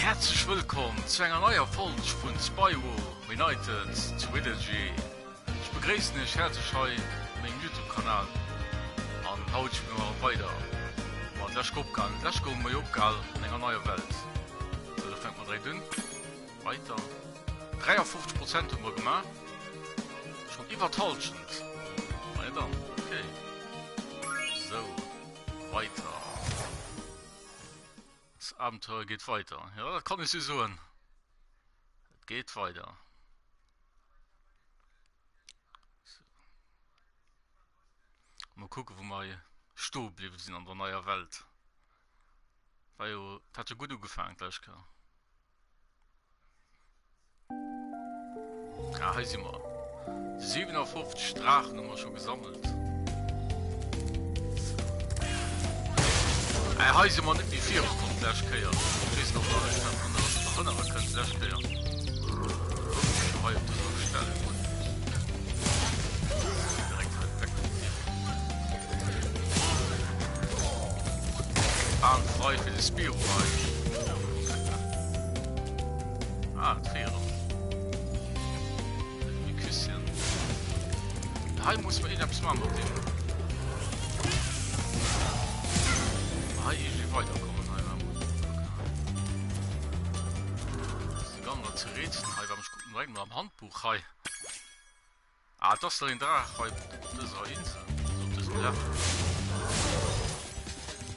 Häerzlech wëllkomm zu enger neier Folg vun Spyro Reunited Trilogy. Ech begréissen iech häerzlech hei op mengem Youtube Kanal an haut spille mer weider wou mer d'lescht Kéier opgehalen hunn. D'lescht Kéier hu mer jo opgehal an enger neier Welt. Sou, da fänke mer direkt un. Weiter. 53 Prozent hu mer gemaach. Schonn iwwer d'Hallschent. Maja dann, okay. Sou, weiter. Das Abenteuer geht weiter. Ja, dat kann ech sou soen. Et geet weider. So. Mal kucken, wou mer stoe bliwwe sinn an der neier Welt. War jo, dat hat jo gutt ugefaangen d'lescht Kéier. Ah, hei si mer. 57 Draachen hu mer scho gesammelt. Äh, hei si mer net méi virukomm d'lescht Kéier. Ech weess net, ob der iech nach drun erënnere kënnt d'lescht Kéier. Hei op dëser Stell. Direkt hei weg. Bahn frei fir de Spyro hei. Ah, d'Féierung. Mir Küsschen. Hei muss man irgendetwas machen mat dem. Hei irgendwie weiterkommen. Hei war mal. Das ist ganz zu rätseln. Hei war ich gucken direkt mal am Handbuch hei. Ah, et ass der een Draach hei op dëser Insel, also op dësem Level.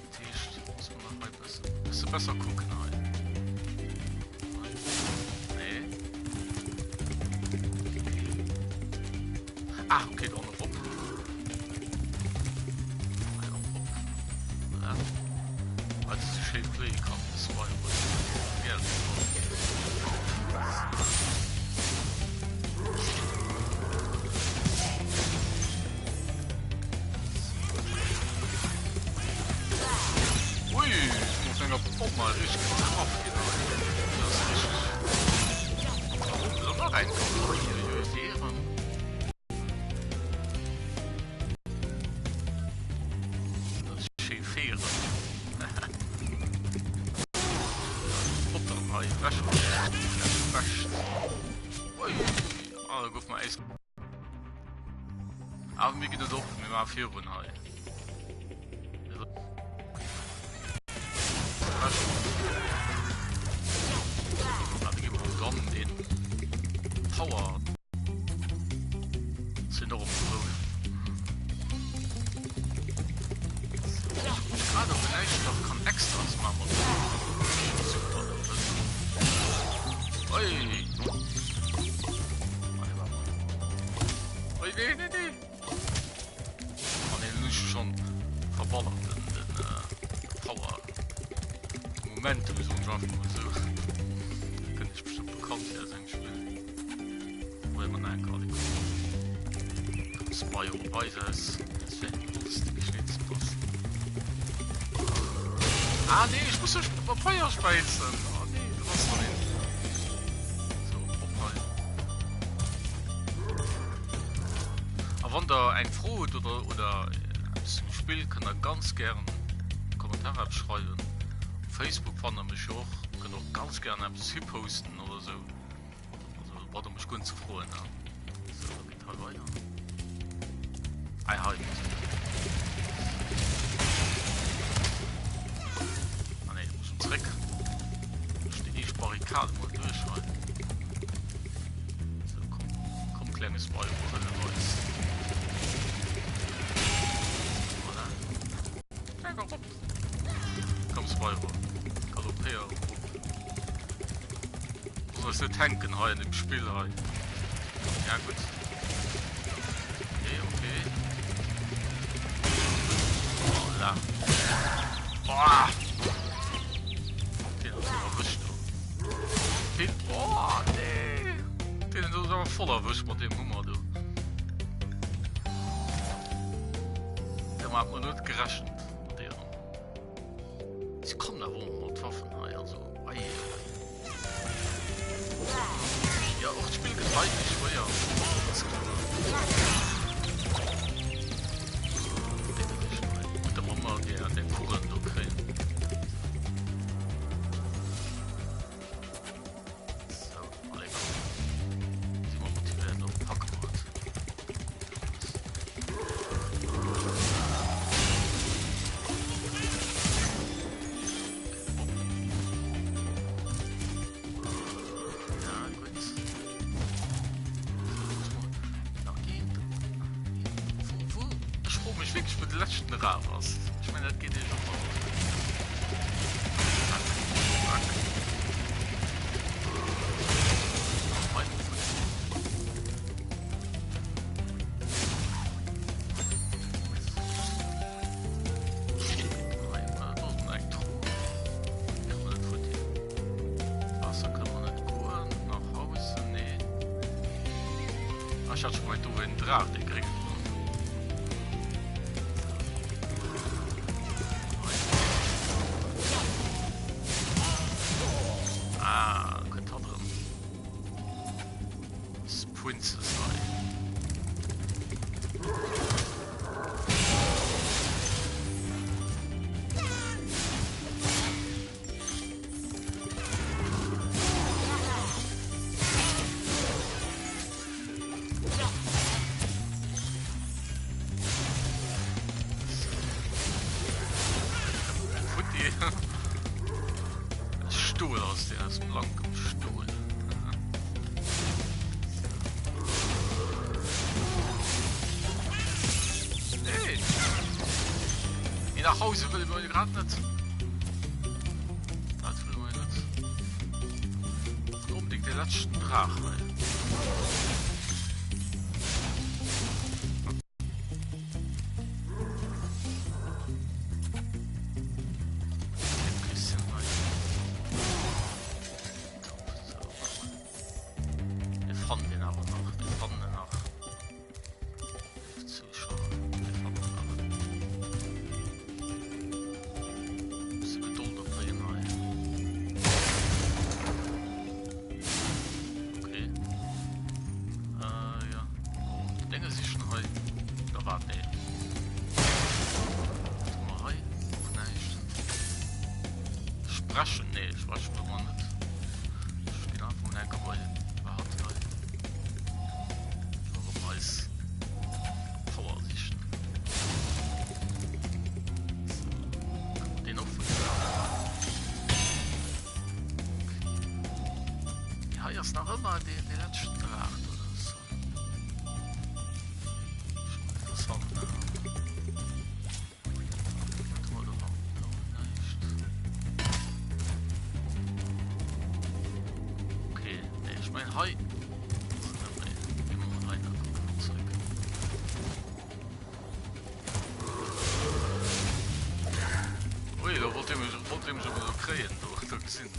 Dat heescht, muss man nach hei bëssen, bësse besser kucken hei. Hei. Nee. Ah, okay, do erop. Hei och op. Voilà. Ah, dat ass schéi fléie kann, das war jo Geld. Ui, mat enger Bomm mal richtig getraff ginn. Das ist richtig. Warum noch ein Hier, Awer mir ginn net op, mir maache virun hei. Ah, da gi mer dann den Power. Sinn och op Rout. Gerade op näischt nach kann Extras machen mat Super. Ui. Ui, nee, nee, nee. Ah, nee, den hun ech schon verballert, den, den, äh, Power. Momentum, soen ech einfach mol esou. Kënnt iech bestimmt bekannt vir aus engem Spill. Wou ëmmer nach eng Karte kommt. Spyro, weis eis, dass fir eng Holz de geschnitzt bass. Ah nee, ech muss mech mat Feier späizen. Oh nee, du bass dann een. So, op hei. A wann der eng Fro hutt oder, oder eppes zum Spill, kënnt der ganz gären Kommentar eppes schreiwen. Op Facebook fannt der mech jo och, kënnt och ganz gären eppes hiposten oder sou. Also braucht der mech guer net ze froen. Ne? So, da geet hei weider. Ei, hei. Ah ne, muss zréck. Duerch déi éischt Barrikade mol duerch hei. So, komm. Komm, klenge Spyro, hëllef eis. Voilà. Steig erop. Komm, Spyro. Galoppéier erop. Du sollst net hänken hei an dem Spill hei. Ja, gutt. Okay, okay. Voilà. Boah! Den hat se erwëscht do. Den, oh, nee! Den huet awer voll erwëscht mat deem Hummer do. Domat hat mer net gerechent mat deem. Si kommen awer och mat Waffen hei, also ei. Ja, och d'Spill gëtt hei méi schwéier. Ganz kloer. Gutt, da mer där, där Kugeln do kréien. den Draach ass. Ech mengen dat geet iech och nach op. Zack, zack. Hei mol futti. Hei, do ass eng Truh. Kann man net futti. Waasser kënne mer net goen. Nach hausse, nee. Ah, ech hat scho gemengt do wier en Draach, dee gréngen do. Ah, kënnt hatt erëm. Princess hei. Futti. Stol ass deen, aus blankem Stol. Nee! Nee, nach Hause wëlle mir grad net. Dat wëlle mir net. Unbedingt de letzten Draach hei. Mir fannen den awer nach. Mir fannen en nach. Zuschauer, mir fannen en nach. Bësse Gedold opbréngen hei. Okay. Äh, ja. Oh, déi Dénge si schon hei. Da wat? Nee. Was hu mer hei? Och näischt. Sprechen? Nee, sprechen wëlle mer net. Ech ginn einfach mol enker bei bei hatt hei. Erëm eis Power sichen. So. Kann man den och vun Okay. Hei ass nach ëmmer dee dee leschten Draach do. Dat ass schon interessant, ne? Okay, nee, ich mein hei. Ui, da wollt ihr mich, wollt ihr mich aber so kréien, do, do gesinn.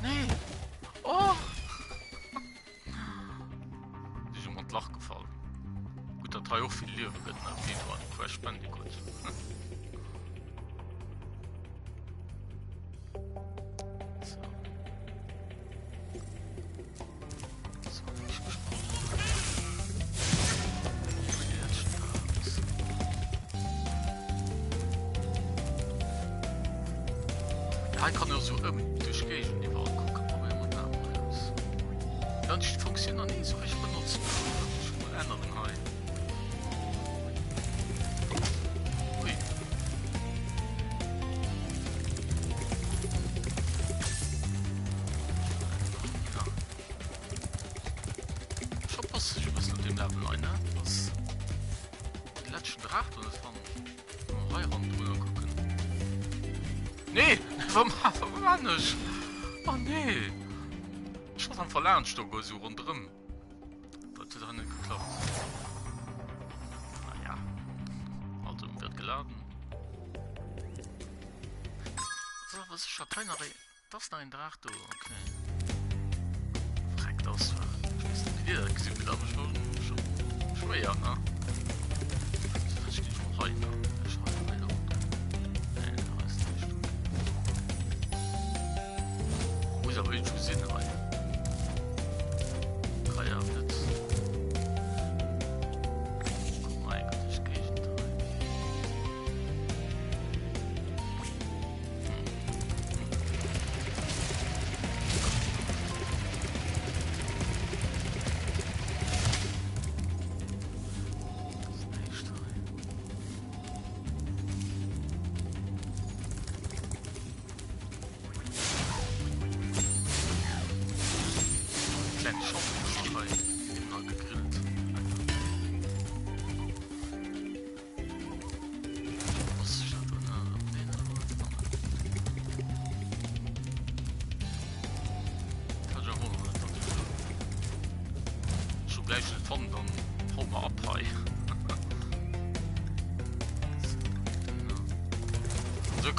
Nee! Oh! Si schon an d'Lach gefall. Gutt, datt hei och vill Liewe gëtt, ne? Wéi bei Crash Bandicoot. So. So, bin ich gespannt. Wie die letzten Tage ist. Hei kann jo sou ëm duerch Géigend iwwerall kucken, probéiere mer dat mol aus. Ja, ech d'Funktioun nach ni sou richteg benotzt, dat muss ech mol änneren hei. Ui. Ja. Scho passe ech e bëssen op deem Level hei, ne? Ass de leschten Draach do net fannen. Hei randrunner kucken. Nee! Wat man ech? Oh nee! Ech wollt einfach laanscht do goen, sou ronderëm. Dat huet awer net geklappt. Naja. Also, wird geladen. Ass awer sécher hei nach ee. Et ass nach een Draach do, ok. Freck, das war. Ech weess net, wéi dir dat gesinn hutt, awer ech war scho schwéier, ne? Ech ginn mol hei, ne? Ech hei, hei do. Nee, da ass näischt. Muss awer iergendwou sinn hei. Ka jo awer net. Kuck mol eng Kéier duerch d'Géigend hei.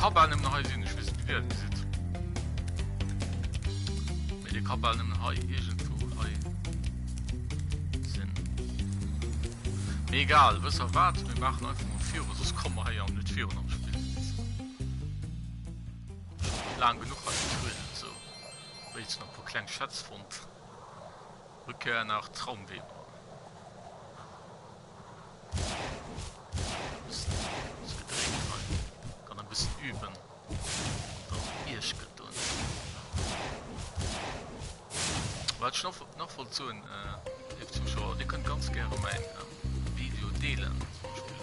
ka bal nëmmen hei sinn, ech weess net wéi dir dat gesitt, mee dee ka bal nëmmen hei iergendwou hei sinn. Mee egal, wësst der wat, mir maachen einfach mol viru, soss komme mer hei jo net virun am Spill. Scho laang genuch hei getrödelt, sou. Wéinst nach e puer kleng Schätz fonnt. Rückkehr nach Traumweber. Bëssen gedréint hei. Kann e bëssen üben. Dann Iech gëtt dunn. Wat ech nach wollt soen, léif Zuschauer, Dir kënnt ganz gäre mäin Video deelen, zum Beispill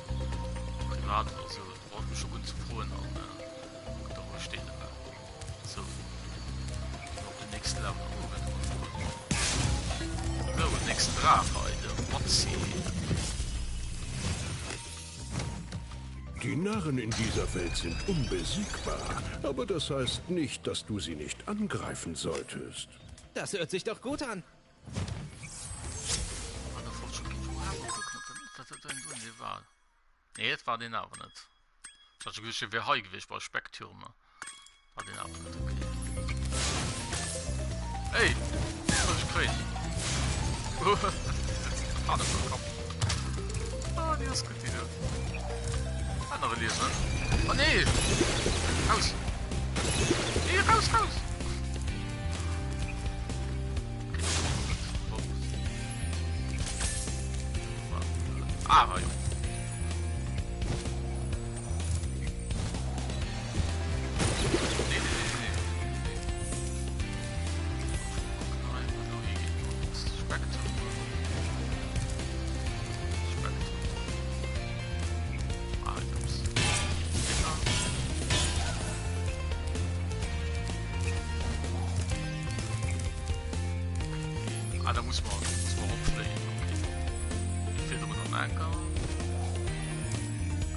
privat oder sou. Dir braucht mech jo guer net ze froen an kënnt da roueg deelen. Sou, op den nächsten Level. Oh, wat war das? So, den nächsten Draach hei, de Watzi. Die Narren in dieser Welt sind unbesiegbar, aber das heißt nicht, dass du sie nicht angreifen solltest. Das hört sich doch gut an. Nee, et war deen awer net. Ech hat scho geduecht, hie wär hei gewiescht bei Specktürme. War deen awer net, okay. Ey! Was hab ech gekritt? Panne vum Kapp. Ah, déi ass gutt, déi do. Ah, nach e Liewen. Oh nee! Raus! Nee, raus, raus! Okay, das war gut. Ah, jo. Nee, nee, nee, nee, nee. Gucken hei, wo do higeet. Spektrum. Spektrum. Ah, hei kommst du. Ah, da muss man, muss man opfléien. Okay. Fehlt aber noch ein Anker.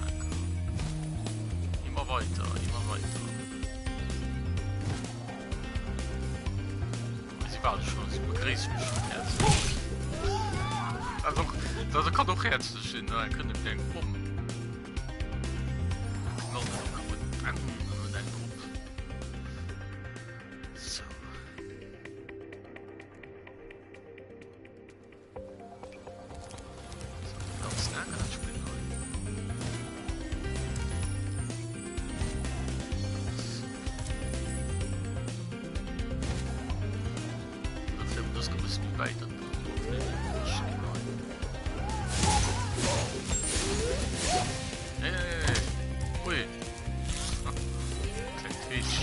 Anker. Immer weiter, immer weiter. Sie warten schon, sie begrüßen mich schon herzlich. Also, das kann doch herzlich sein, ne? Können wir eng Bomm. Knallen und kaputt. Bang, und eng Gruppe. So. Ganz laang dat Spill hei. Oder vläicht muss e bësse méi wäit dann Nee, nee, nee. Ui. Klengt Heesch.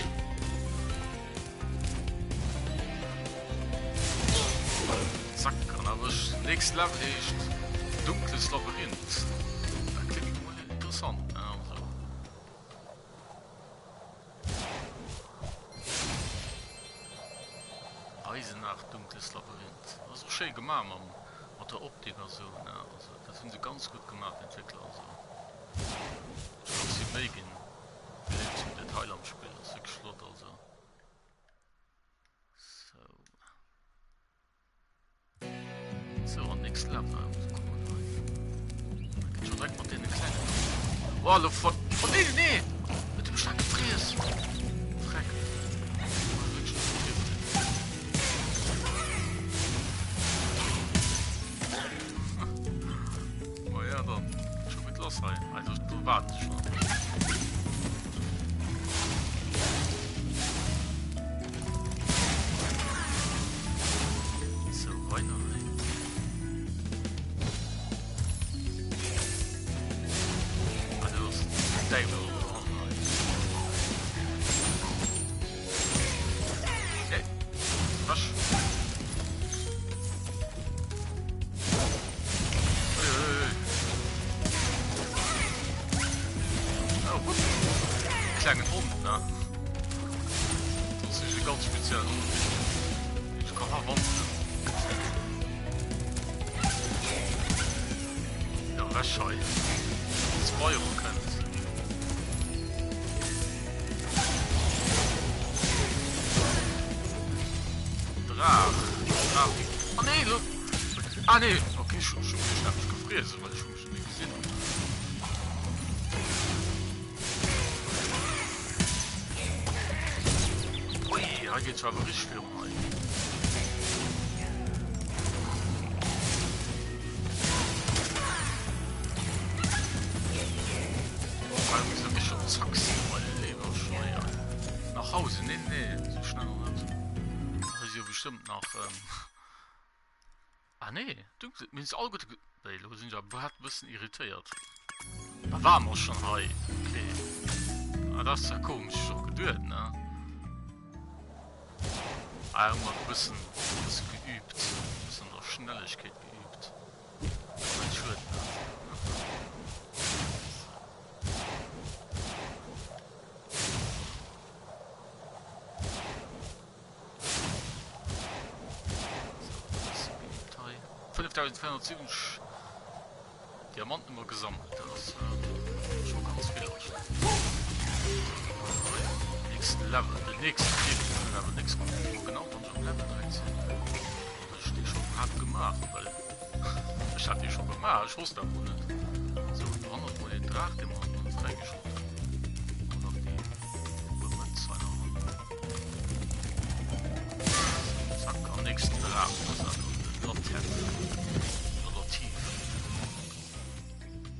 Zack, an erwëscht. Nächst Level heescht Dunkles Labyrinth. Dat kléngt mol interessant, ne? Also. Eisenach, Dunkles Labyrinth. Dat ass och schéi gemaach mam, mat der Optik a sou, ne? Also, dat hunn se ganz gutt gemaach, d'Entwéckler, also. Ech kann si Méi ginn. Léift zum Detail am Spill ass wierklech flott also. Sou. Sou an nächst Level muss kommen hei. Da geet schon direkt mat deene klengen. Oh, lo voll. Oh nee, nee! Huet e mech dat gefriess? Freck. Oh, wierklech net iwwerliewen. Oh ja, dann. Schon gutt lass hei. Also, do waarden se schon. So, weiter hei. Ah, do ass den Däiwel dran hei. Hey, wasch. Ui, ui, ui. Oh, hup. Klengen Hond, ne? Das ist e ganz speziellen Hond. Den ich kann verwandeln. Ja, weg hei. Spyro kennt. Draach. Draach. Ah nee, lo. Ah nee, okay, ech hu mech nämlech gefriess, well ech hu mech net méi gesinn. Hei geet jo awer richteg virun hei. Hei muss e richteg op Zack sinn, mein lieber Schweier. Nach Hause? Nee, nee, sou schnell nach net. Hei si jo bestëmmt nach. Ah nee, du mir sinn all gutt. Wéi, lo sinn ech awer grad e bëssen irritéiert. Da ware mer schonn hei. Okay. Ah, dat ass ja komesch, ech och geduet, ne? Ah, hu mer e bëssen, e bësse geübt. E bëssen an der Schnellegkeet geübt. Ass net schued, ne? So, 5470 Diamanten hu mer gesammelt. Dat ass scho ganz vill eigentlech. Nächsten Level, den nächsten viregten Level, nächst Mal genau wann ech am Level 13 Ech déi scho hat gemaach, well ech hat déi scho gemaach, ech wosst dat mol net. So, do hannert mol een Draach, dee mer an fräigeschalt hunn. An nach déi puer Mënz hei nach ran. Zack, am nächsten Draach, das ass dann den Latent. Oder Lativ.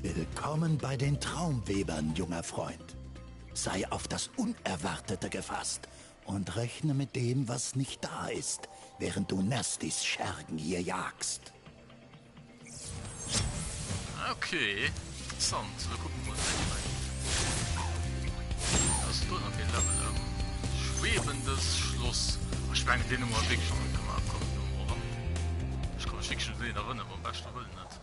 Willkommen bei den Traumwebern, junger Freund. Sei auf das Unerwartete gefasst und rechne mit dem, was nicht da ist, während du Nastys Schergen hier jagst. Okay, interessant. Da gucken wir mal rein. Was ist da noch für ein Level? Ähm, schwebendes Schloss. Ich meine, den haben wir wirklich noch nicht gemacht. Komm, wir mal ran. Ich kann mich wirklich nicht erinnern, aber am besten Willen nicht.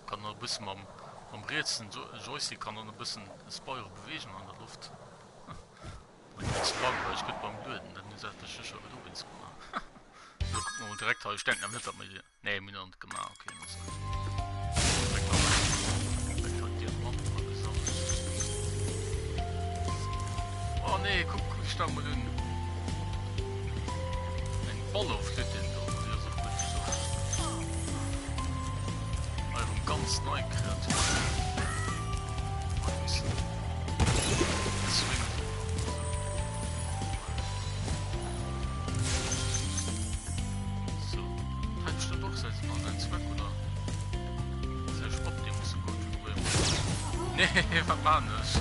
Kann nach e bësse mam, mam rietsen Joystick kann dann e bëssen de Spyro beweegen an der Loft. Mä net ze langweileg gëtt beim Lueden, dat hunn se ettlech sécher dowéinst gemaach. Lo kucke mer mol direkt hei. Ech denken awer net, datt mer Nee, mir hunn et gemaach, okay, dann ass dat direkt hei direkt hei Diamanten agesammelt. Oh nee, kuck, kuck dech dat mol un. Eng Ballonflüttin do, déi ass och gutt do. Hei erëm ganz nei Kreaturen. Hei bëssen zwéng. So, hat bestimmt och säi Sinn an säin Zweck, oder? Säi Stopp, dee muss e goen. Ech probéiere mol. Nee, wat maan ech?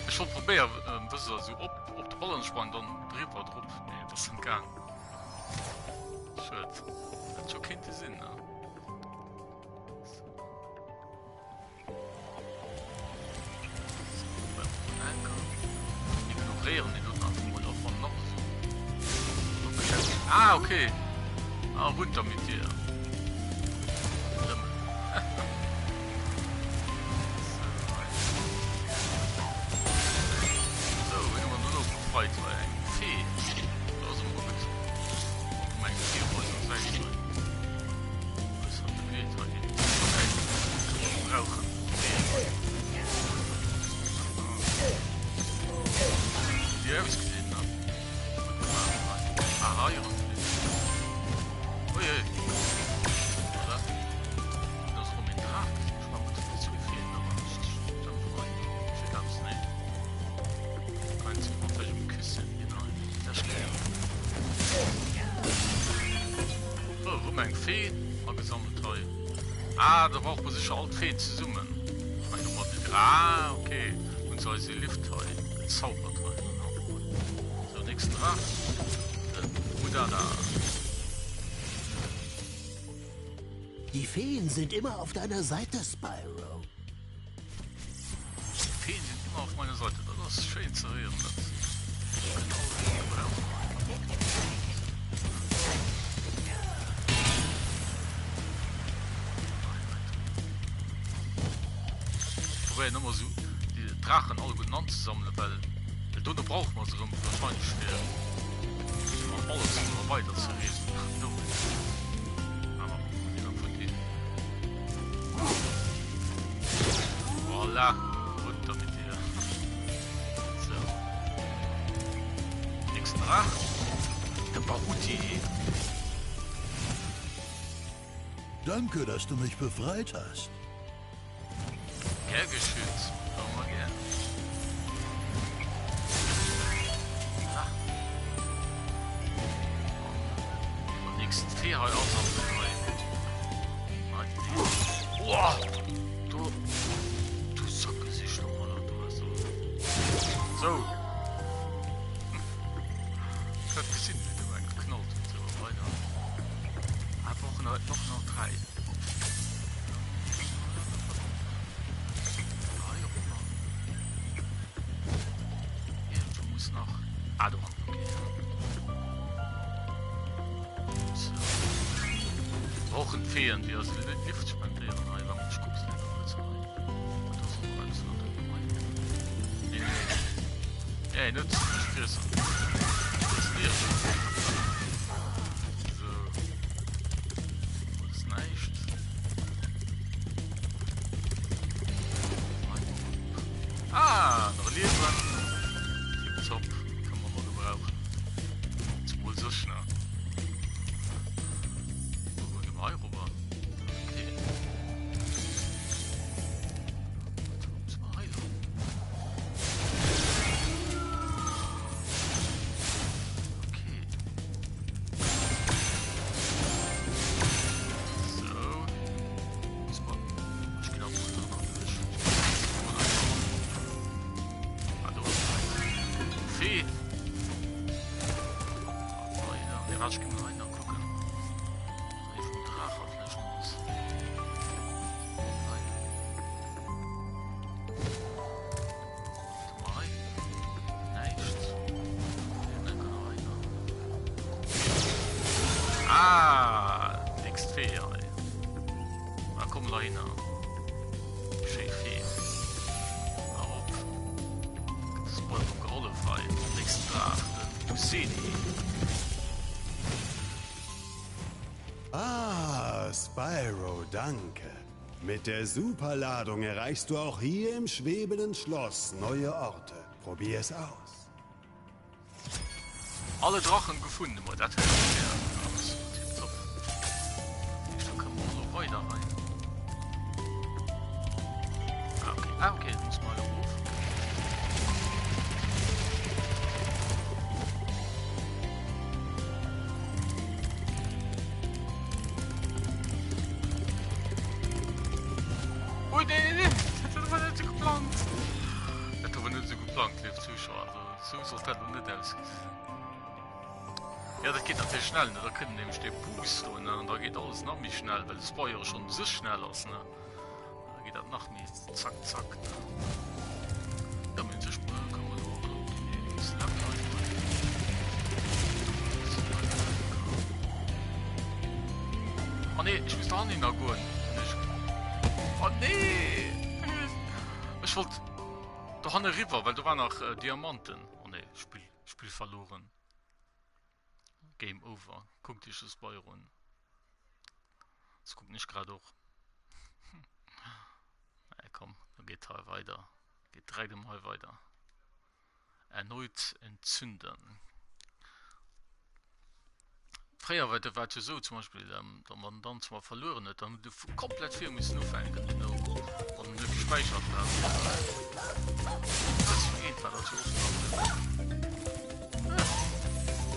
Ech wollt probéieren, wësst der, esou op, op de Ballon sprangen, dann driwwer drop. Nee, et ass net gaang. Schued. Hätt scho kéinte sinn, ne? Ignoréieren déi doten einfach mol, och wann nach esou Ah, okay. Ah, runter mit dir. Lëmmel. So, wen hu mer do elo befreit hei? Eng Fee. Dat ass emol gutt. Och eng Fee op eiser Säit hei. Rëm eng Fee agesammelt hei. Ah, da brauch mer secher all d'Feen zesummen. Ech mengen domat déi. Ah, ok. Hunn se eis ee Lift hei gezaubert hei. Sou, nächsten Draach. Den Mudada. Die Feen sind immer auf deiner Seite, Spyro. Die Feen sind immer auf meiner Seite. Dat ass schéin ze héieren. Dat kënnt all gutt gebrauchen. Ich probéieren ëmmer esou déi Draachen all gutt anzesammelen, well well dono brauche mer se erëm wahrscheinlech fir fir mam Ballonzug erëm weider ze reesen. Dowéinst. Awer mir ginn futti. Voilà, runter mit dir. So. Draach, de Baruti. Danke, dass du mich befreit hast. Gär geschitt, ëmmer gär. Ah. An nächsten Fee hei asammelen hei. Nein, nee. Boah! Du, du Sackgesicht nochmal, du hast so. Ich hab gesehen, wie du einen geknallt und so weiter. Ah, brauchen wir doch noch drei. Irgendwo muss nach. Ah, do okay. So. Brauchen Feen, déi also net Gift spendieren. Hei, warte, ich guck's nicht kurz rein. Das ist noch alles noch dabei. Nee, nee, nee. Nee, net friessen. Das ist leer. So. Das ist näischt. Ah, nach Liewen. Tipptopp. Kann man mal gebrauchen. Zumal so schnell. Wo gehen wir hier rüber? Okay. Müssen wir hier lang? Okay. So. Muss man. Ich glaube, natürlich. Hallo. Fee. Nee, warte, ich geh mal rein, noch gucken. Nee, vom Drache vielleicht noch was. Nein. Warte mal rein. Näischt. Nee, dann kann er rein. Ah, nächst Fee, ey. Ah, komm da hin. Schéi Fee. Na op. Spoiler gehollef hei. Nächsten Draach, den Useni. Ah, Spyro, danke. Mit der Superladung erreichst du auch hier im schwebenden Schloss neue Orte. Probier es aus. Alle Drachen gefunden, ma dat hört sich ja aus. Tipptopp. Da können wir auch noch weiter rein. Ah, okay. Ah, okay, muss mal hoch. Ui, nee, nee, nee. Dat war net sou geplangt. Dat war net sou geplangt, léif Zuschauer. Also, Sou sollt dat lo net ausgesinn. Ja dat geet natierlech schnell ne, da kënnt nämlech dee Boost do ne an da geet alles nach méi schnell, well de Spyro schonn u sech schnell ass ne, da geet dat nach méi zack zack ne. Ja mee u sech kann man och elo op déi nächst Level hei goen. Oh nee, ech muss dohinner goen. Oh nee! Ech wollt. Dohanne riwwer, well do war nach Diamanten. Oh nee, Spill, Spill verloren. Game over. Kuckt iech de Spyro un. Das kucken ech grad och. Nee, komm, da geet hei weider. Geet direkt ëm hei weider. Erneut entzünden. Fréier war dat jo sou, zum Beispill, da wann dann zwar verlueren huet, dann huet e komplett vir missen ufänken, duerno, wann en net gespäichert war. Eent war dat jo och nach.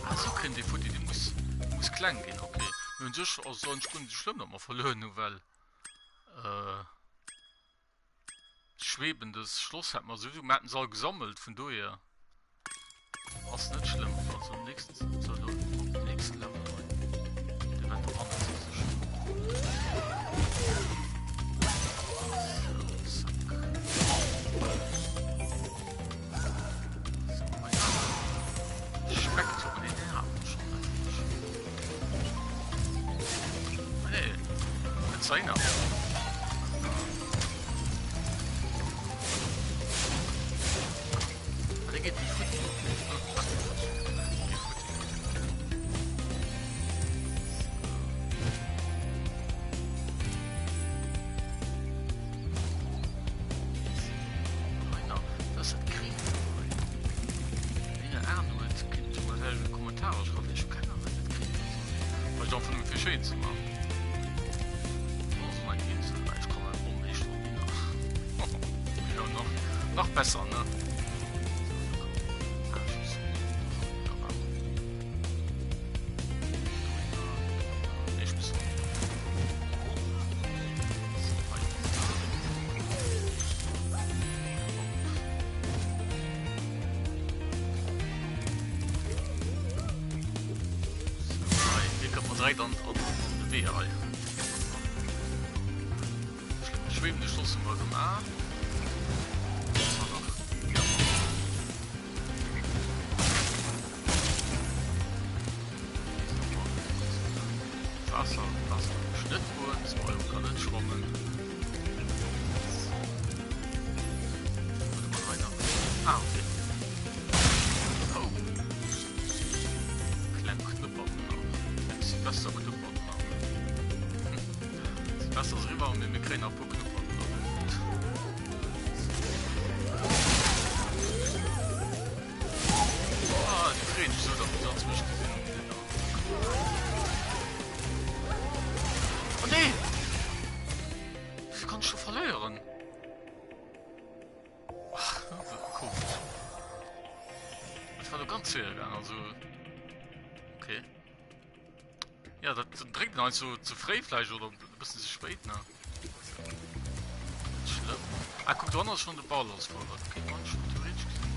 Ah, sou kënnt ee futti, dee muss, muss kleng ginn, okay. Mee un sech ass et eigentlech guer net sou schlëmm, datt mer verlueren hu, well Schwebendes Schloss hätte mer souwisou, mer hätten se all gesammelt, vun dohier ass net schlëmm. Also nächst, so lo op nächsten Level hei. De wat do hannen ass sech. So, zack. So, hei. Speckturm, nee, den haten wir schon natürlich. Ah, nee, mit seiner. Ah, der geht nicht futti. Ach, geht futti. Einer, das ist das Krieg. Eine Ahnung, das kind schon mal. vläicht an de Kommentarer schreiwen. Ech hu keng Ahnung, wat dat kritt huet. Vläicht einfach nëmme fir schéin ze maachen. Do ass nach eng Insel. Ech kommen onméiglech drop hin. Jo, nach, nach besser, ne? Direkt an, an, an de Wee hei. Schwebende Schloss hu mer gemaach. Wasser, Wasser muss net goen, Spyro kann net schwammen. Ah, okay. Oh. Kleng Knupperten nach. Eng Silvester Knupperten nach. Silvester ass eriwwer, mee mir kréien nach e puer Knupperten. Ah, déi freeën sech esou, datt se mech gesinn hunn. Oh nee! Wéi kann ech do verléieren? Ach, komesch. Dat war lo ganz séier gaang, also. Okay. Ja, dat dréckt een so ze fréi vläicht oder e bëssen ze spéit, ne? Net schlëmm. Ah, kuck, do ass schon de Ball ass voll. Dat kéint man schon theoretisch gesinn.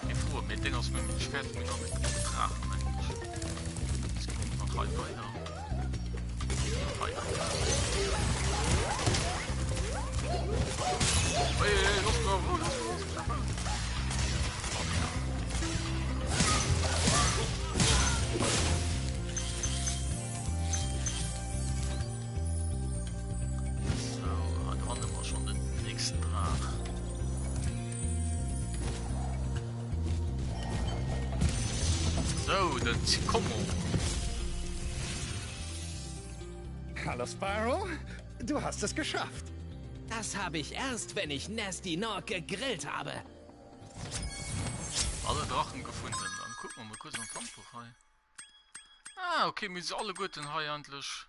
Mee froe, mee Ding ass mit dem Schwert mir nach net Drachen, mengen ech. Jetzt gehen wir nach hei weiter. Hei. Hey, hey, los, los, los, los, los. So, an hannen war schon den nächsten Draach. So, den Zikomo. Hallo Spyro, du hast es geschafft. Das habe ich erst, wenn ich Nasty Nog gegrillt habe. Alle Drachen gefunden. Dann gucken wir mal kurz am Handbuch hei. Ah, okay, mir se alleguerten hei endlech.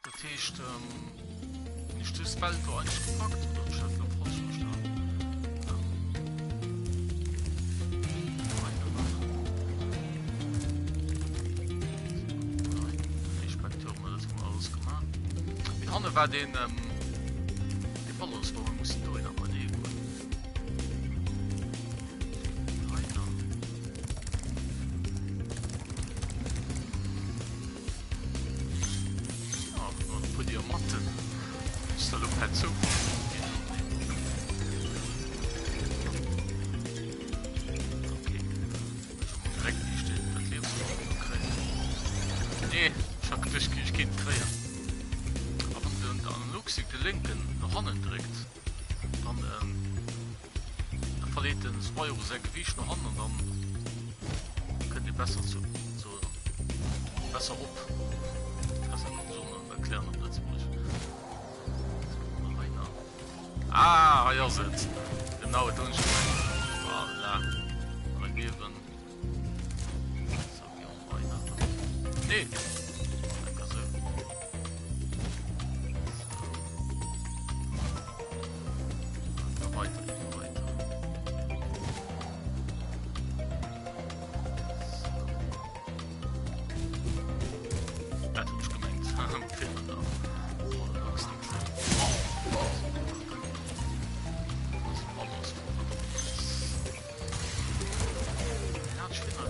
Dat heescht, ähm, hunn ech dës Welt do eigentlech gepackt oder hunn ech dat elo falsch verstan? Ähm, weider nach. Inspekteur, ma dat hu mer alles gemaach. Mee hanne war deen, ähm, dee Ballons, wou mer mussen dohinner bei dee goen. Weider. Ah, e puer Diamanten. Ass dat elo per Zoufall ginn? Okay. Ech muss direkt déi Stell dat Liewensmittel do kréien. Nee, ech hat geduecht, ech kéint kréien. A wann den Analogstick de lénken no hannen dréckt, dann ähm, da verleet den Spyro säi Gewiicht no hannen an dann kënnt ee besser zu, zu besser op. Besser Konsolen erklären op Lëtzebuergesch. Ah, hei ass et. Genau, et hunn ech gemengt. Voilà. Alle Liewen. So, gehen wir weiter. Nee. Danke so. So. Weiter, weiter. So. Dat hunn ech gemengt. Filmen da.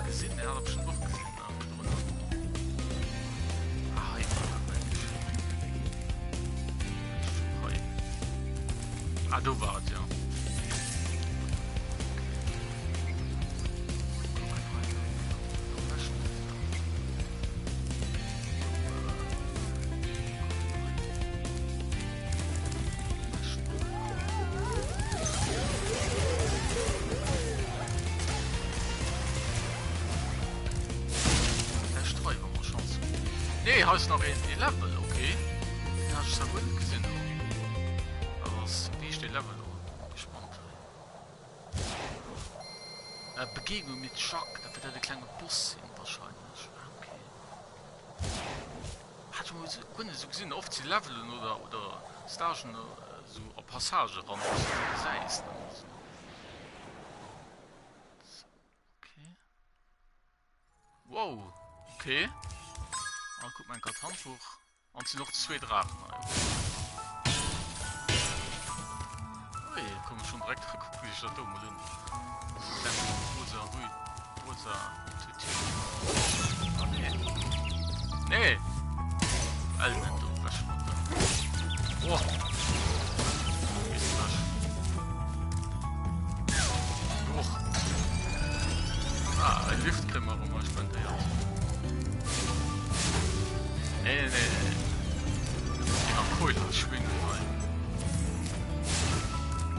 Gesinn, er hat bestimmt och gesinn ah, ah, do war et ja. Nee, hei ass nach een ee Level, okay. Den hat ech zwar guer net gesinn elo. Awer ass wéi heescht dee Level elo? Gespannt hei. Begegnung mit Jacques, dat wäert dat e klenge Boss sinn wahrscheinlech. Ah okay. Hat ech mol guer net esou gesinn. Oft si Levelen oder oder Stagen esou a Passage eran, wou s de se gesäis ne oder sou. Sou, okay. Wow, okay. Ah, kuck mal, enker d'Handbuch. An et sinn och zwee Draachen hei. Ui, komm ech schon direkt, kucken ech dat do mol un. Kleng rosa Rü, rosa Tütü. Ah nee. Nee! Well net do, wech mat der. Oh! Gees wech. Och. Ah, e Lift kréie mer erëm spendéiert. Nee, nee, nee, nee. Geh nach Keule schwingen hei.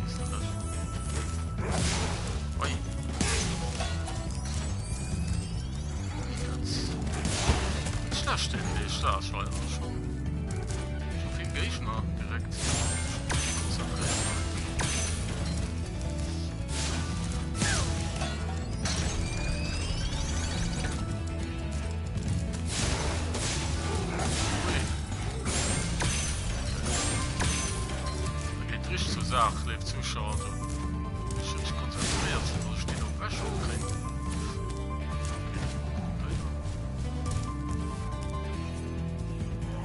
Ist das? Oi. Schlecht den Weg da, ich war ja schon, schon viel Gegner direkt. Konzentriert. Geet richteg zur Saach, léif Zuschauer. Do muss ech richteg konzentréiert sinn, dass ech deen och ewech kréien.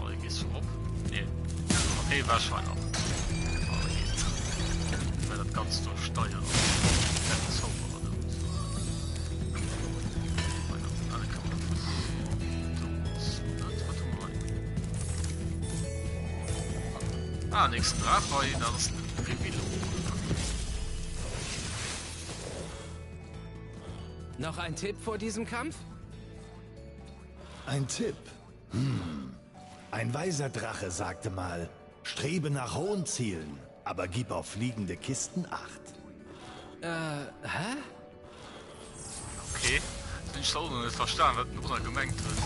Oh, dee geet schon op. Nee. Okay, ewech hei nach. Oh, dee geet. Well dat Ganzt do steieren. Kleinen Zauberer do. Ah, nächsten Draach hei, dat ass den Revilo. Noch ein Tipp vor diesem Kampf? Ein Tipp? Hm. Ein weiser Drache sagte mal, strebe nach hohen Zielen, aber gib auf fliegende Kisten acht. Äh, hä? Okay, hunn ech och nach net verstan wat den Brudder gemengt huet.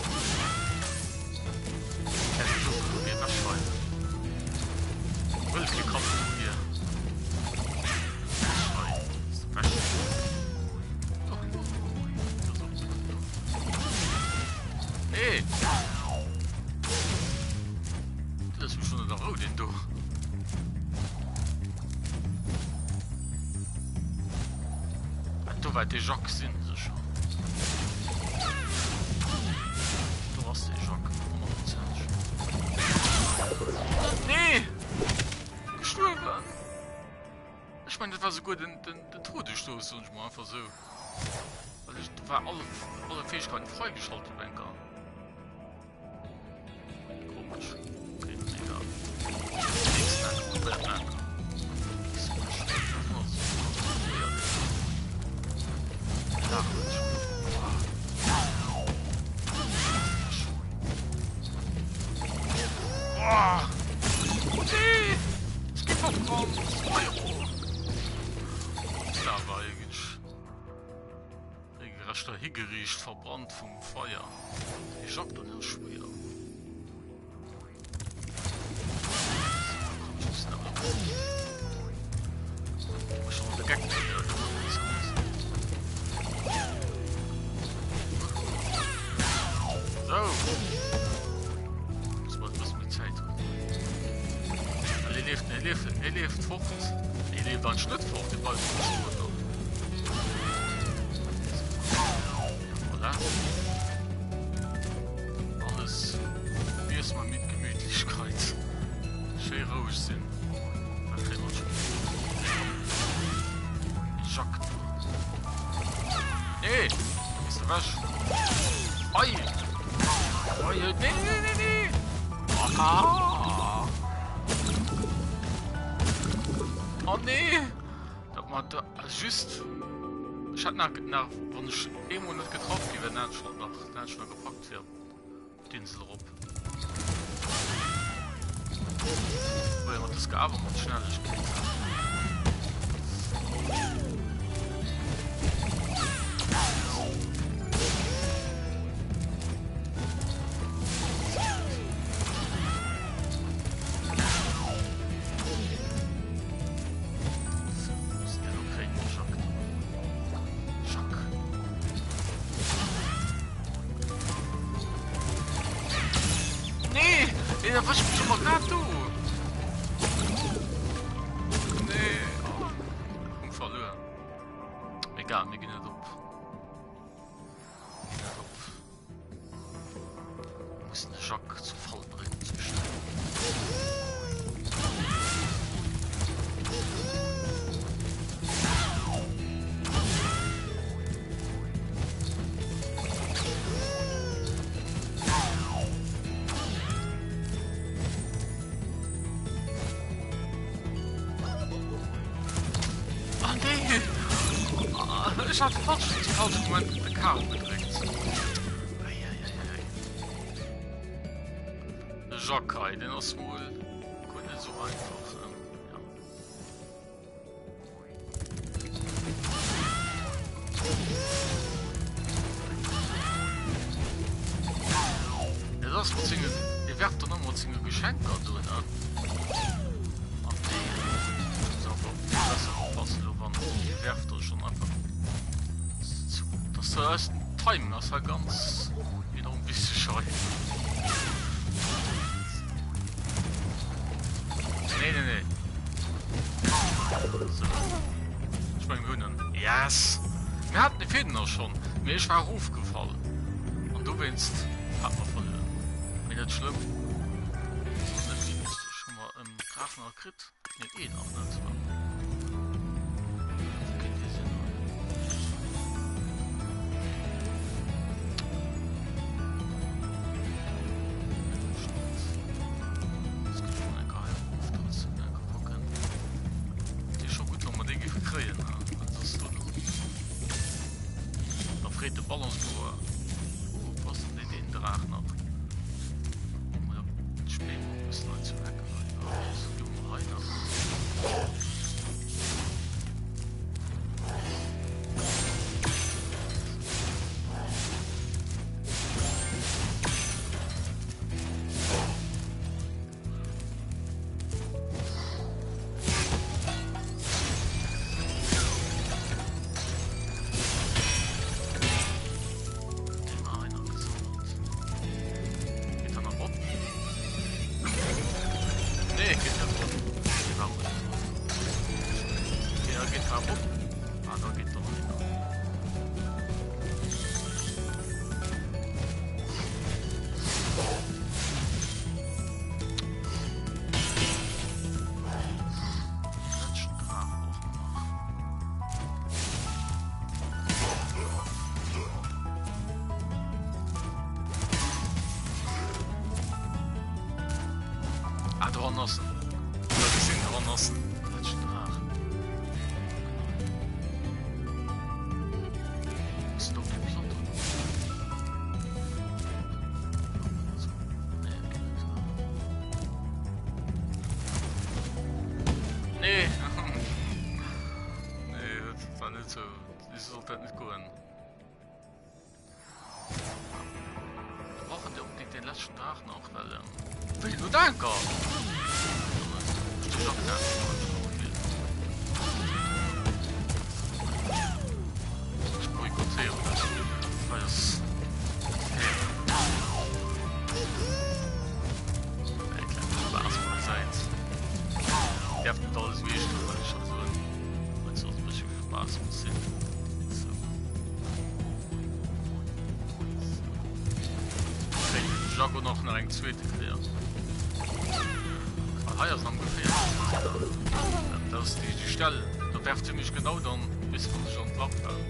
Wëll kee Kampf mat dir. Nee! Du lässt mech schon net a Rou, deen do. Do war de Jacques sinn sécher. Do ass de Jacques 100%. Nee! Gestuerwen! Ech mengen dat war souguer den, den, den Todesstoß, soen ech mol einfach sou. Well ech, do war alle, alle Fähigkeiten freigeschaltet, Banker. Komesch. Okay, egal. Da war eigentlich regelrechter higericht verbrannt vum Feier. Dee Jacques do, deen ass schwéier. So. Muss mal e bësse méi Zäit hunn. Well e leeft, e leeft, e leeft fort. E leeft anscheinend net fort, e bleift stoen do. Voilà. Alles probier's mal mit Gemütlichkeit. Schéi roueg sinn. Dat kréie mer schon. Jacques. Nee! Gehst du weg? Ei! Ei, nee, nee, nee, nee! Ah! Oh nee! Dat mat da just. Ech hätt nach, nach wann ech eemol net getraff gi wär, dann hätt ech schonn nach, dann hätt ech nach gepackt fir op d'Insel erop. Probéiere mer dës awer mat Schnellegkeet. Nee, da wësch mech ëmmer grad do. Nee, oh. Hun verluer. Egal, mir ginn net op. Mir ginn net op. Wir müssen den Jacques zu Fall bringen. Zu schnell. Ah nee! Ah, ich hatte falsch, zum falschen Moment de Karo gedréckt. Eieieiei. De Jacques hei, den ass wohl guer net so einfach. Ähm, ja. Dat ass mat sengen, e werft dann ëmmer mat senge Geschenker do, ne? An déi muss awer besser oppassen elo wann e werft da schon einfach zu. Das da ass den Timing ass hei ganz enorm wichteg hei. Nee, nee, nee. So. Ich mein, wir hunn en. Yes! Mir haten de Fedner schon, mee ech war erofgefall. An dowéinst hat mer verluer. Mee net schlëmm. Ass net méi wichteg. Hu mer en Draach nach kritt? Nee, een nach net. Wou kéint dee sinn? Da freet de Ballonsbauer oh, was denn den Draach nach? Spiel muss neu zu hacken. Ah, dran ass en. Ja, gesinn, dran ass en. Letschen Draach. Ass en op de Platte? Nee. Nee, dat war net sou. Wéi sollt dat net goen? Wir brauchen ja unbedingt den letzten Draach nach, weil... Ähm, wéi, nur danke! Ich boykottiere das. Weil das... Hey, kleiner Spaß beiseite. Darf nicht alles wichtig, weil ich schon so ein... Weil so ein bisschen Spaß muss sinn. So. So. Jaco nach nach eng zweite Kéier. Ah, hei ass ongeféier. Dat ass déi, déi Stell. Da werft sie mich genau dann, bis wann ech an d'Lach falen.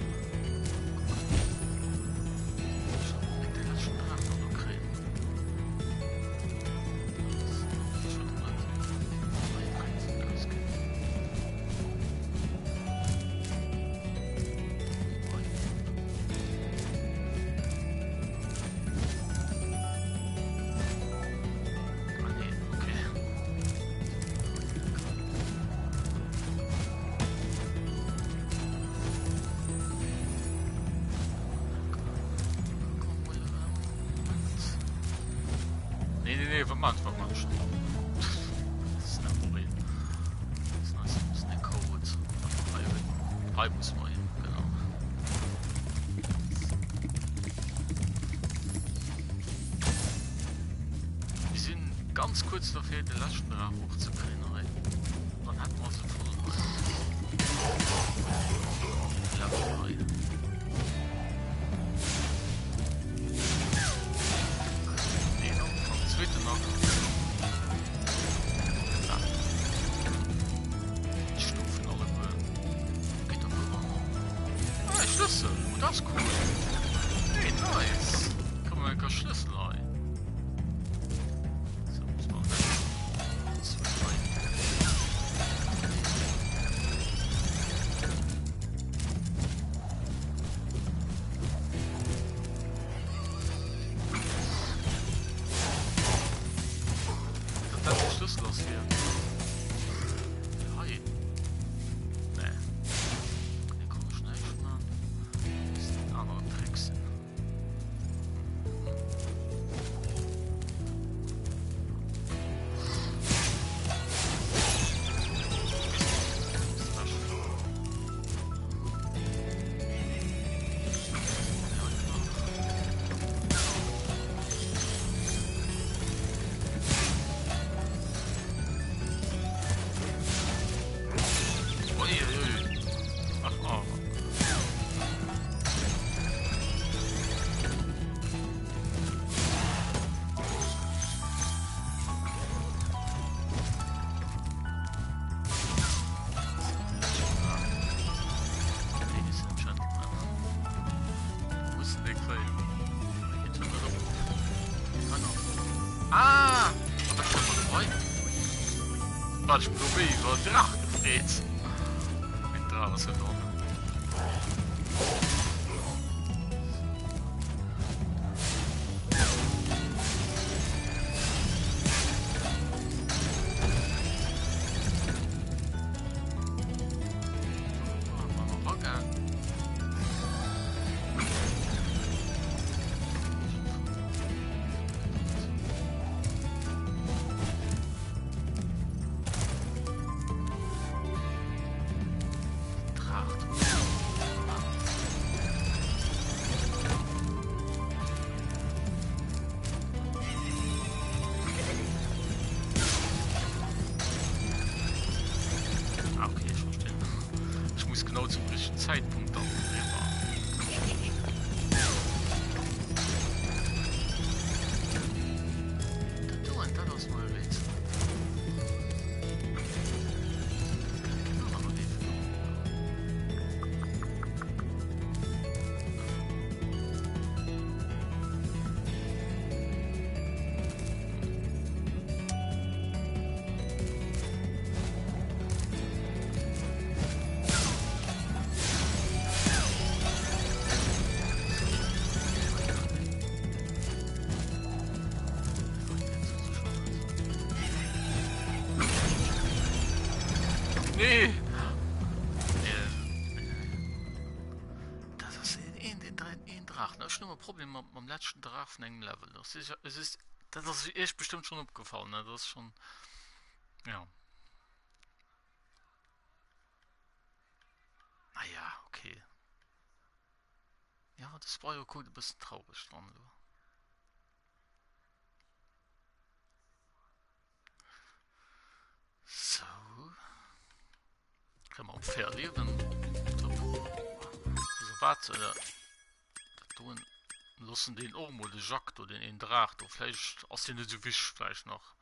ganz kuerz derfir de leschten Draach och ze kréien hei. Dann hätte mer se voll hei. De leschten hei. Deen och, an den zweeten nach. Ah. D'Stufen alleguer. Geht da voran. Ah, e Schlëssel. Oh, dat ass cool. Hey, nice. Kann man enker Schlëssel hei. So, muss man Dat dat de Schlüssel ass fir hei. Nee. Hier kann ich näischt man. Muss den aneren Trick sinn. Ladies and Gentlemen, mussen déi kréien. Geet schon net op. Ah! Dat ass schon hei. Wat ech mech méi iwwer Draach gefreet. Den Draach ass jo dran. Ah, okay, ich verstehe. Ich muss genau zum richtigen Zeitpunkt dann rüber. Dat do an dat ass mei Rätsel. Keen anere Wee vun Nee! Dat ass een, een, een Draach. Ech hunn ëmmer Problemer mam leschten Draach vun engem Level. Es ist, dat ass Iech bestëmmt schonn opgefall, ne? Dat ass schonn, ja. Naja, okay. Ja, de Spyro kuckt e bëssen traureg dran elo. Sou. Kréie mer op 4 Liewen. Top. So, wat? Äh, dat doen. Loossen deen och mol de Jacques do, deen een Draach do. Vläicht ass deen net esou wichteg vläicht nach.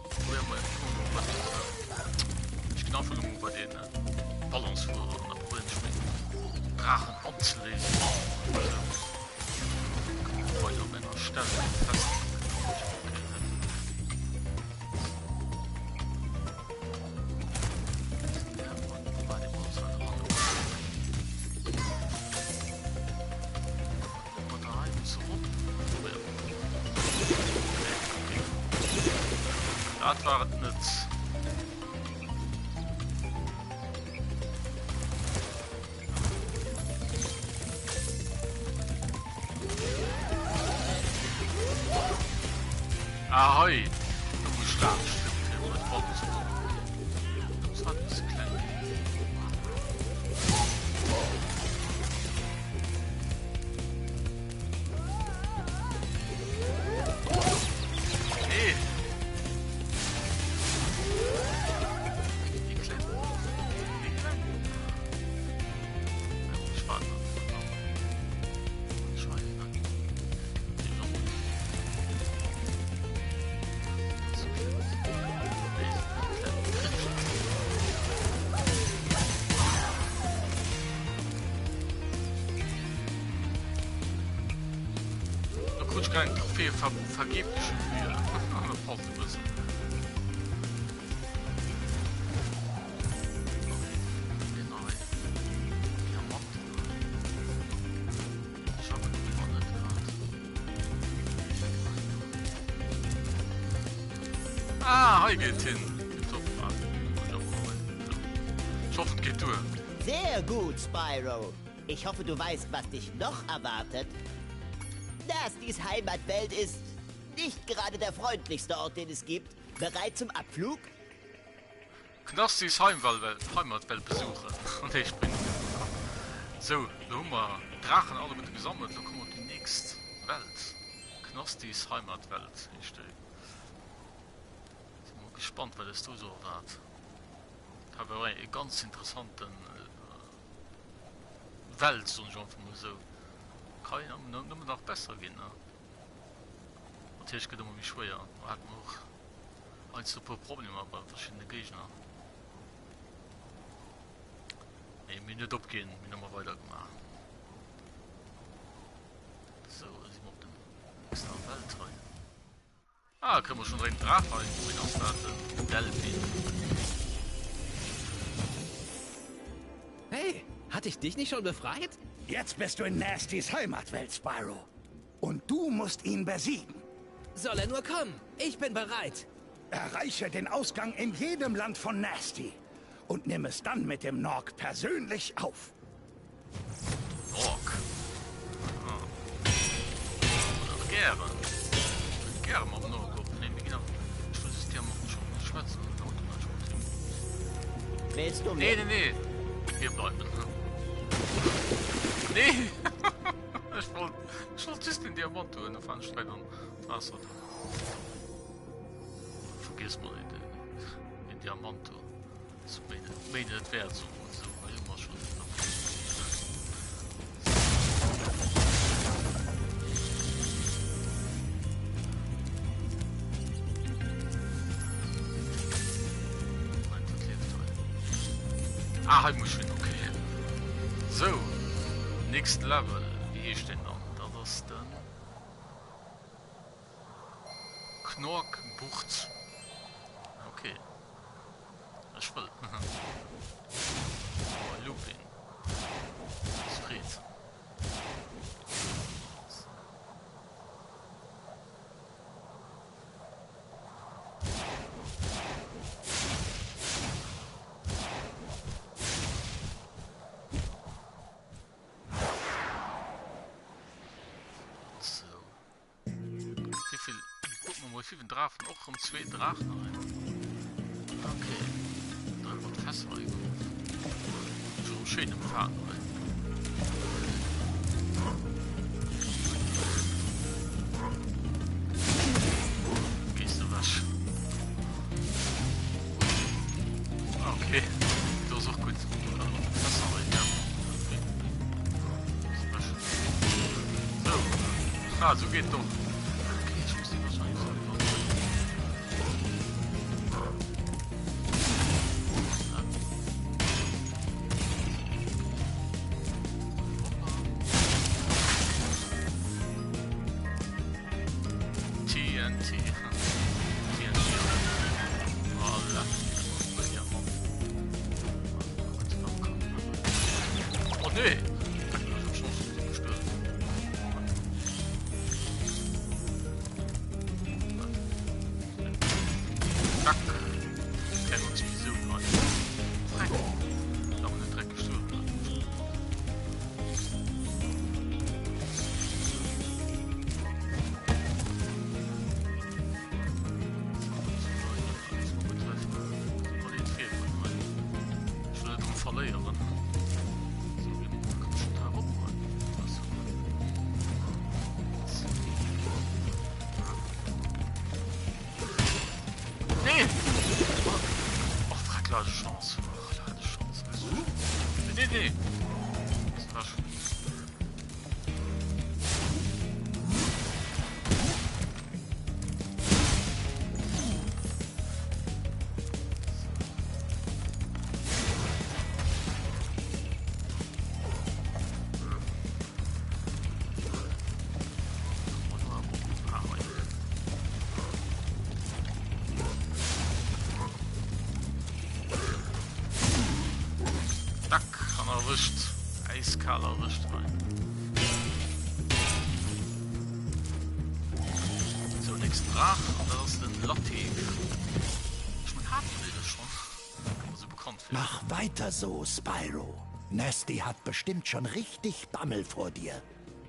Probieren wir einfach mal bei den, ich ginn einfach lo mol bei den Ballonsfuerer an da probieren ech meng Draachen anzeléisen. So. Weiter op enger Stelle fest. Dat war et net. Ah, hei. Do muss ich laanscht, fir fir bei d'Wand ze kommen. Das war e bësse kleng. Krut ech grad eng Trophäe ver vergebliche Mühe. Dat passt e bëssen. Okay, den hei. Diamanten. Ich hab immer net grad. Ah, hei geet hin. Tipptopp. Ah, ich hoffe, et geet duer. Sehr gut, Spyro. Ich hoffe, du weißt, was dich noch erwartet. Nastys Heimatwelt ist nicht gerade der freundlichste Ort, den es gibt. Bereit zum Abflug? Knastys Heimatwelt besuchen. Nee, ich bin So, lo hu mer d'Draachen alleguerte gesammelt. Lo komme mer op déi nächst Welt. Knastys Heimatwelt heescht déi. Si mol gespannt, wat eis do esou erwaart. Dat war e ganz interessanten Welt, soen ech einfach mol esou. Ka jo nëmmen nach besser ginn, ne? Natierlech gëtt ëmmer méi schwéier. Do hate mer och heiansdo e puer Problemer bei verschiddene Géigner. Mee mir hunn net opginn, mir hunn ëmmer weidergemaach. Sou, da si mer op der nächster Welt hei. Ah, kréie mer schon direkt en Draach hei. Ween ass dat? Den Delphi. Hey, hatte ich dich nicht schon befreit? Jetzt bist du in Nastys Heimatwelt, Spyro. Und du musst ihn besiegen. Soll er nur kommen. Ich bin bereit. Erreiche den Ausgang in jedem Land von Nasty und nimm es dann mit dem Nork persönlich auf. Nork. Ah. Gären. Gäre mam Nork op. Nee, mir ginn awer. Ech wëll just gär mat dem schwätzen. Willst du Nee, nee, nee. Hier bleiwen. Nee! Ech wollt, ech wollt just den Diamant huelen, da fahren ech direkt an d'Waasser. Vergiess mol den, den Diamant do. Ass méi net, méi net wäert, soe mer esou. Hei hu mer schonn den Moment, wat leeft hei? Ah, hei muss ich hin, okay. So, next level. Wéi heescht deen dann? Dat ass den Knorkbucht. Okay. Ech wëll. Oh, Looping. Ass Freed. So. Wéivill? Kucke mer mol, 7 Drachen, och rëm zwee Drachen hei. Okay. Direkt mat Fässer hei geworf. Schon rëm schéin empfaangen hei. Gees du wech. Okay. Do ass och gutt. Fässer hei, ja. So. Ah, so geht doch. Okay, ich muss die wahrscheinlich so TNT. TNT. Voilà. Oh nee! Verléieren. Erwëscht. Äiskal erwëscht hei. Sou, nächsten Draach an dat ass den Latif. Ech meng haten déi das schon. Kënnt mer sou bekannt vir. Mach weiter so, Spyro. Nasty hat bestimmt schon richtig Bammel vor dir.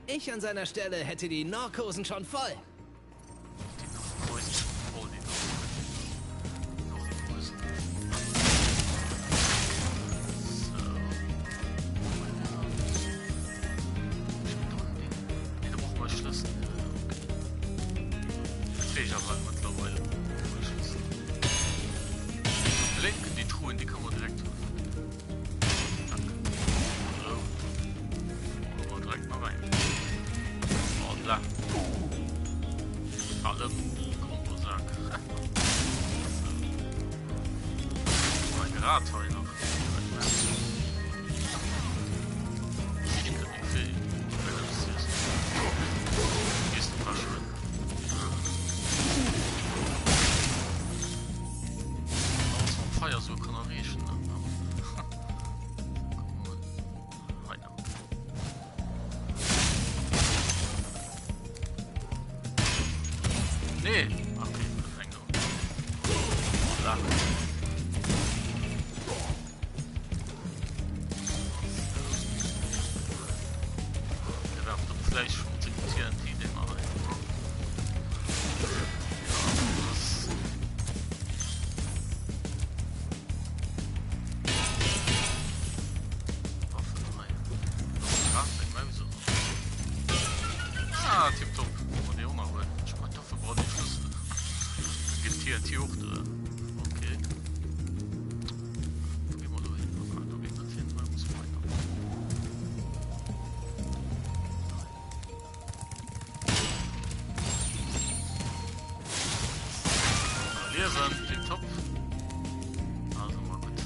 Ich an seiner Stelle hätte die Norkhosen schon voll. Die Truhen, die kann man direkt direkt mal rein. Voilà. Allem Kombosack. Mein Grad hei nach. Feier so kann erreechen. Nee okay, Voilà. Der werft op Fleisch vum TNT-Dinger hei. Ja, das Ah, tipptopp. Wollen wir déi och nach huelen? Ech mein, dofir brauch een Schlüssel. Dann geet TNT och duer. Okay. Wo gi mer do hin? Ah, do geet net hin. Hei muss mer weiter. Liewen, tipptopp. Also mal gut.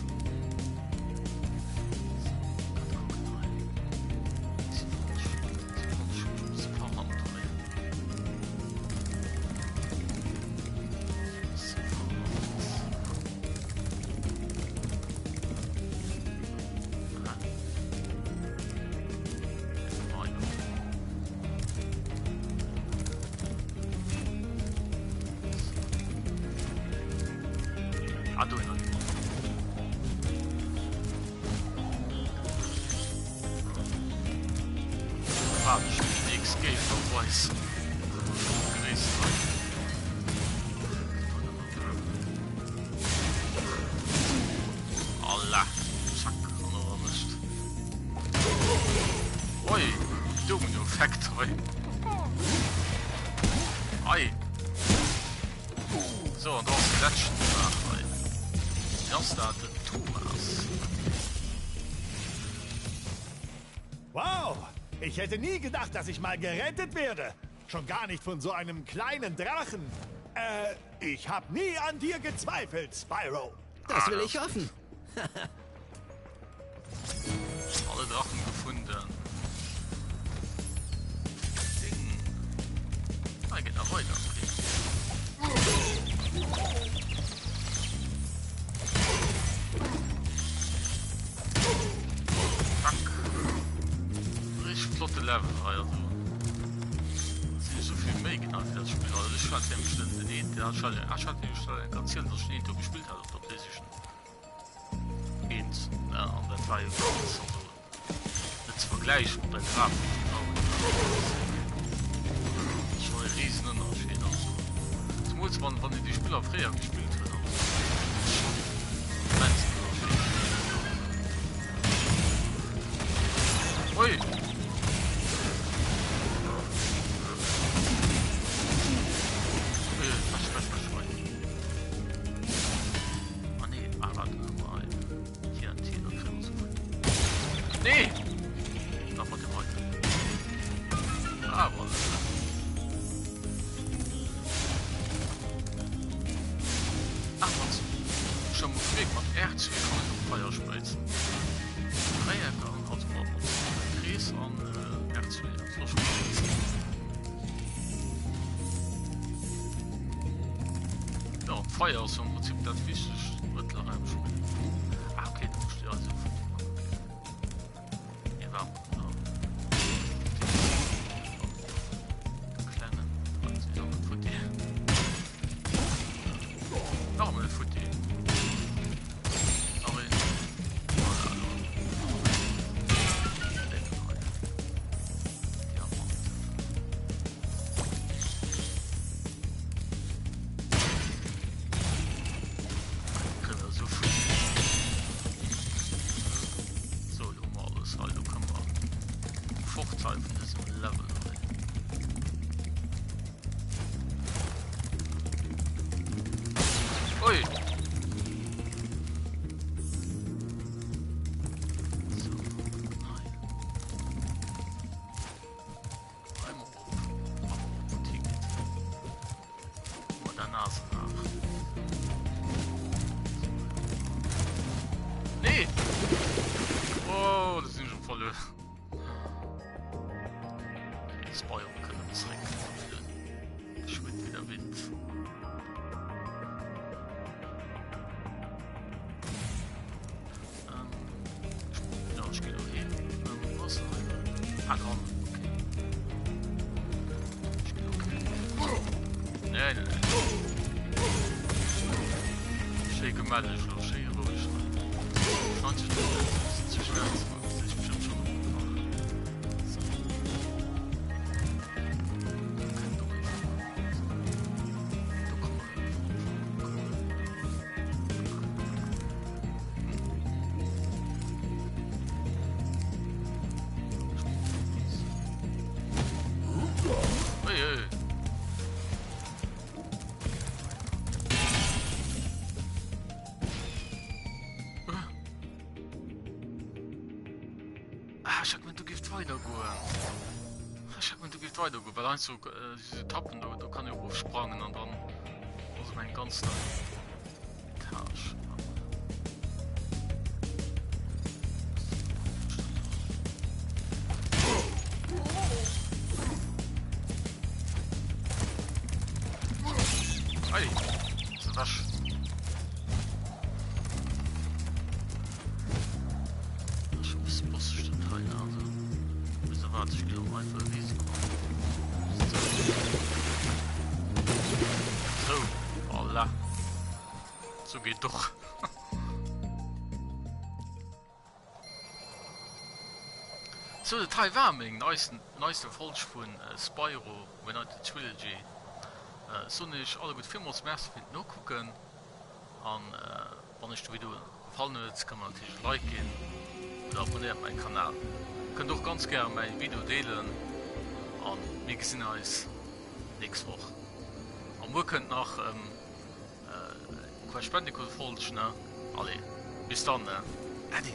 Ah, do Alla, zack, an och erwëscht. Oi, Domino-Effekt hei. Ei. So, an do ass de leschten Draach hei. Wien ass dat? Den Thomas. Wow, ich hätte nie gedacht, dass ich mal gerettet werde. Schon gar nicht von so einem kleinen Drachen. Äh, ich hab nie an dir gezweifelt, Spyro. Das will ich hoffen. Alle Drachen gefunden. Ding. Ah, geht nach weiter. Okay. Zack. Richtig flotte Level hei also. Sinn ech souvill méi genau fir dat Spill. Also ech hat nämlech den den een, den hat schon, ech hat nämlech schon erzielt, dass ich den Intro gespillt hat op der Playstation 1, ne, an dat war jo ganz, also net ze vergläichen mat der Grafik vun haut. Das ist schon e riesen Ënnerscheed also. Zemools wann wann een déi Spiller fréier gespillt huet also. Das ist schon immensen Ënnerscheed. Ui! Ah nee, ah warte mal. TNT, da kriegen wir sofort. Nee! Da war der heute. Ah, voilà. Ach, was? Schon mal Weg mat R2 kann ich op Feier spréizen. Dräieck an also mat Krees an äh, R2. Das war schon mal Ja, Feier ass jo am Prinzip dat wichtegst Mëttel hei am Spill. Ah, okay, du musst ja also okay. Vorteil vun dësem Level hei. Ui! So, nein. Einmal op. Einmal op, wo d'hi geet. Mal der Nase nach. Nee! Oh, das sind schon verloren. Spyro können zurück. Geschwind wie der Wind. Ähm, ja, ich gehe da hin. Ähm, was? Ah, dran. Okay. Ich gehe okay. Nee, nee, nee. Schéi gemelleg lo, schéi roueg hei. Scheint sech net e bëssen ze schwéier ze maachen, sech bestimmt schon opgemaach. So. Do kënnt och ee vorbei. Do komme mer vorbei. Ui, ui. Ah, ech hat gemengt, do géif et weidergoen. Ech hat gemengt, do géif et weidergoen, well heiansdo äh, diese Etappen, do, do kann ee erofsprangen an dann ass op eng ganz nei Etage. Ei, ist ewech. Ech muss bosseg dat hei, ne? Also, wieso warte ich geh auch einfach Risiko. So, voilà. So geht doch. So, dat hei war meng neisten, neiste Folg vun Spyro United Trilogy. Soen iech alleguer villmools Merci fir d'Nokucken an wann iech de Video gefallen huet, kënnt mer natierlech e Like ginn oder abonnéiert mäi Kanal. Kënnt och ganz gäre mäi Video deelen an mir gesinn eis nächst Woch. A muer kënnt nach Crash Bandicoot Folg, ne? Allez, bis dann, ne? Äddi!